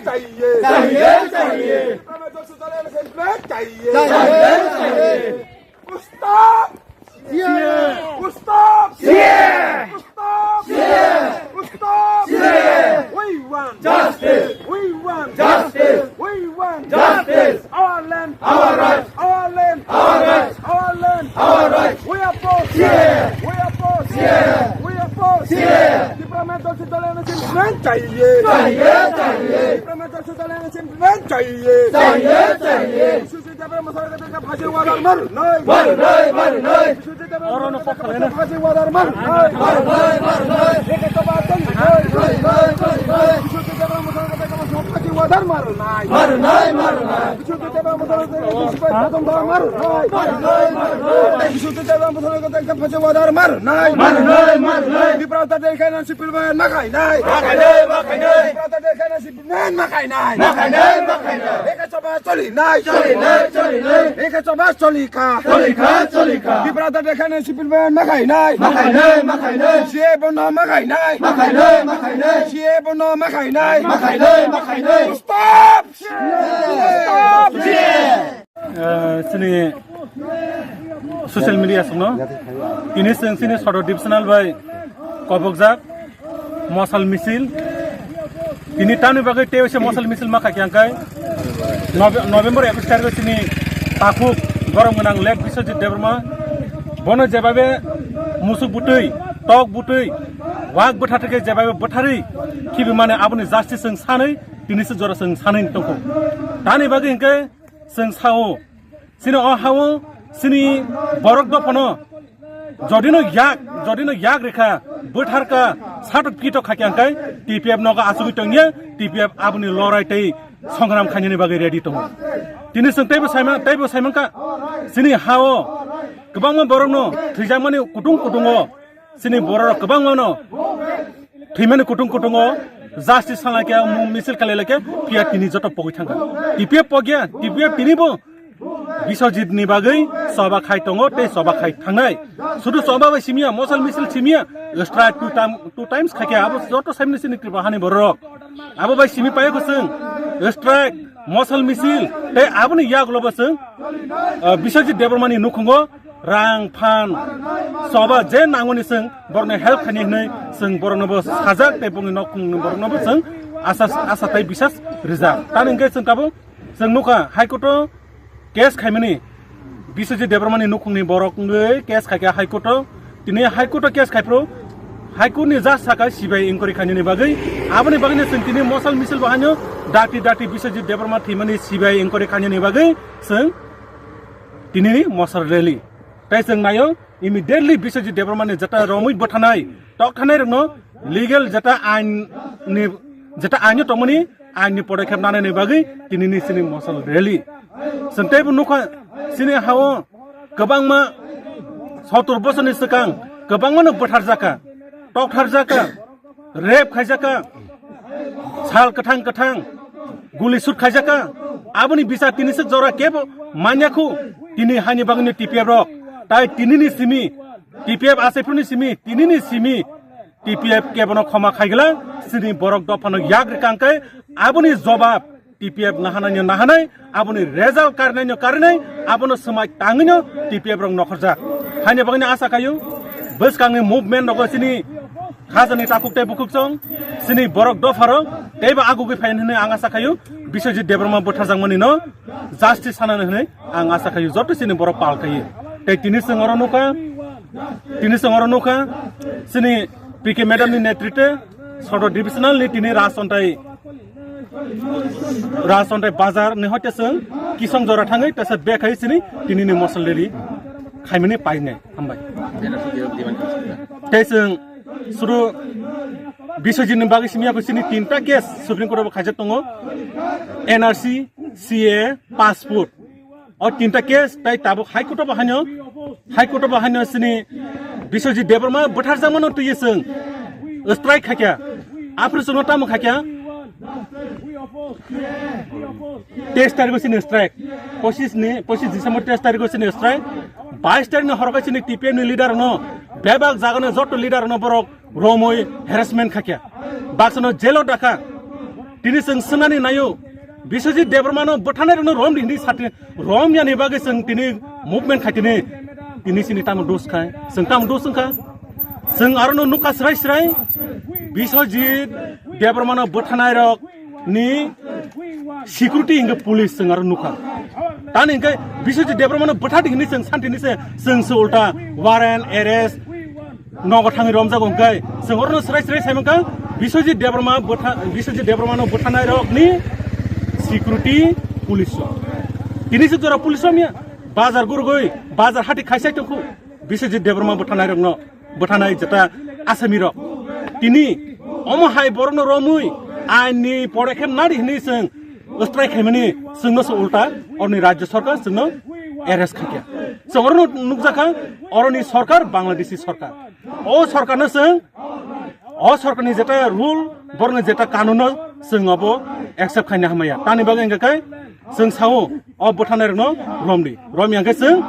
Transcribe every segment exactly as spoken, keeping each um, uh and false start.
चाहिए। चाहिए, चाहिए। विप्रा में जल्द से जल्द एनओसी चाहिए। चाहिए, चाहिए। Stop! CA! Stop! CA! Stop! CA! Stop! CA! We want justice! We want justice! We want justice! Our land! Our rights! Our land! Our rights! Our land! Our rights! We oppose! C! We oppose! C! We oppose! C! विप्रा में जल्द से जल्द एनओसी चाहिए! चाहिए, चाहिए! विप्रा में जल्द से जल्द एनओसी चाहिए! चाहिए, चाहिए! विश्वजीत देबबर्मा सरकारको फाँसीको अर्डर मार्नु नै। मार्नु नै, मार्नु नै। विश्वजीत देबबर्मा सरकारको फाँसीको अर्डर मार्नु नै। मार्नु नै, मार्नु नै। एकै सभा चलि नै। चलि नै, चलि नै। विश्वजीत देबबर्मा सरकारको फाँसीको अर्डर मार्नु नै। मार्नु नै, मार्नु नै। विश्वजीत देबबर्मा सरकारको फाँसीको अर्डर मार्नु नै। मार्नु नै, मार्नु नै। विश्वजीत देबबर्मा सरकारको फाँसीको अर्डर मार्नु नै। मार्नु नै, मार्नु नै। विप्रा उद्धार देखा एनओसी पिलबा नखाइ नै। नखाइ नै, नखाइ नै। विप्रा उद्धार देखा एनओसी पिलबा नखाइ नै। नखाइ नै, नखाइ नै। एकै सभा चलि नै। चलि नै, चलि नै। एकै सभा चलि खा। चलि खा, चलि खा। विप्रा उद्धार देखा एनओसी पिलबा नखाइ नै। नखाइ नै, नखाइ नै। सीए बन्द नखाइ नै। नखाइ नै, नखाइ नै। सीए बन्द नखाइ नै। नखाइ नै, नखाइ नै। Stop! Stop! Eh, sini social media songno. Tini chwng sini Sodor Divisional bai kobokjak mosal misil. Tini tamni bagwi tei waisa mosal misil ma kha khe ang kai Nove-, November ekus tarikh sini takhuk gorom gwnang late Biswajit Debbarma. Bono jebabe musuk butwi, tok butwi, wak bwtha thwkhe jebabe bwtharwi khibi mane aboni justice chwng sanwi tini se jora chwng sanwi tongkho. Tani bagwi hwnkhe chwng sao, chini o hao, chini borok dophano jodino yak, jodino yak rekha, bwtharka, satok kitok kha khe ang kai T P F nogo achugwi tongya, T P F aboni lorai tei songram khainani bagwi ready tongo. Tini chwng teibo saima, teibo saimangkha, chini hao kwbangma borokno thwijakmani kutung kutungo, chini bororok kwbangmano thwimani kutung kutungo justice salai khe, mung misil khalai lai khe, phiya tini joto pogwi thangkha. T P F pogya, T P F tinibo Biswajit ni bagwi choba khai tongo tei choba khai thangnai. Sudu choba bai simiya, mosal misil simiya, strike two time, two times khai khe abo joto saimni chini Tripura hani bororok. Abo bai simi payo kwchwng, strike, mosal misil, tei aboni yagulo bo chwng, ah, Biswajit Debbarmani nukhungo rang phan soba je nangmani chwng borokno help khaini hwnwi chwng borokno bo sajak tei bongni nokhungni borokno bo chwng asa, asa tei bisas rijak. Tani hwnkhe chwng tabuk chwng nukha High Court o case khaimani Biswajit Debbarmani nukhungni borok wngwi case khaikha High Court o. Tini High Court o case khaiphuru High Court ni judge sakha C B I inquiry khainani bagwi. Aboni bagwino chwng tini mosal misil bo haino dati dati Biswajit Debbarma thwimani C B I inquiry khainani bagwi chwng tinini mosal rally. Tei chwng naio, immediately Biswajit Debbarmani jeta romwi bwthanai, tokthanai rokno legal jeta ain ni, jeta ain tongmani ain ni podokkhep nanani bagwi tinini chini mosal rally. Chwng teibo nukha chini hao kwbangma sottor bosorni swkang kwbangmano bwtharjakha, toktharjakha, rape khaijakha, sal kwthang kwthang guli shoot khaijakha. Aboni bichar tini se jora kebo manyakhu, tini hani bagwino T P F rok. Tai tinini simi, T P F asaiphuruni simi, tinini simi T P F kebono khoma khaigwla, chini borok dophano yak rwkang khe aboni jobab T P F nahanai no nahanai, aboni result karnai no karnai, abono swmai tangwi no T P F rok nokhorjak. Haini bagwi no asa khaio, bwskangni movement rogo chini khajani takhuk tei bukhuk chong, chini borok dopha rok teibo agugwi phai hwnwi ang asa khaio, Biswajit Debbarma bwtharjakmani no justice sanani hwnwi ang asa khaio, joto chini borok pal khaio. Tei tini chwng oro nukha, tini chwng oro nukha, chini P K madam ni netritwe Sodor Divisional ni tini Rajchontai Rajchontai bazar ni hoite chwng kisong jora thangwi tesa bag hai chini tinini mosal rally khaimani painai. Hambai. Tei chwng suru Biswajit ni bagwi simi ako chini tinta case Supreme Court o khaijak tongo, N R C, C A, passport. O tinta case tai tabuk High Court o bo haino, High Court o bo haino chini Biswajit Debbarma bwtharjakmano twiwi chwng strike khaikha. Aphuru chwngno tamo khaikha? Teis tarikh o chini strike. Pochis ni, pochis December teis tarikh o chini strike. Bais tarikh ni horokhe chini T P F ni leader no, bebak jagano joto leader no borok romwi harassment khaikha. Baksano jail o dakha. Tini chwng swnani naio, Biswajit Debbarmano bwthanai rokno rom di hwnwi sati, rom yani bagwi chwng tini movement khai tini, tini chini tamo dos khai, chwng tamo dos wngkha. Chwng arono nukha srai srai, Biswajit Debbarmano bwthanai rok ni security hingke police chwng aro nukha. Tani hingke Biswajit Debbarmano bwthati hwnwi chwng santi ni se chwng se ulta warrant, arrest, nogo thangwi romjago hingke chwng orono srai srai sai mankha Biswajit Debbarma bwtha, Biswajit Debbarmano bwthanai rok ni security police rok. Tini se jora police rok ya bazar gurugwi bazar hati khaisai tongkhu Biswajit Debbarma bwthanai rokno bwthanai jeta asami rok. Tini omo hai borokno romwi ain ni podokep nari hwnwi chwng strike khaimani chwngno se ulta oroni rajya sarkar chwngno arrest khaikha. Chwng orono nukjakha oroni sarkar Bangladeshi sarkar. O sarkarno chwng o sarkarni jeta rule borokni jeta kanuno chwng abo accept khaina hamaya. Tani bagwi hingkha khe chwng sao o bwthanai rokno romdi. Romya hingkhe chwng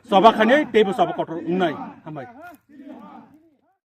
choba khainai teibo choba kotor wngnai. Hambai.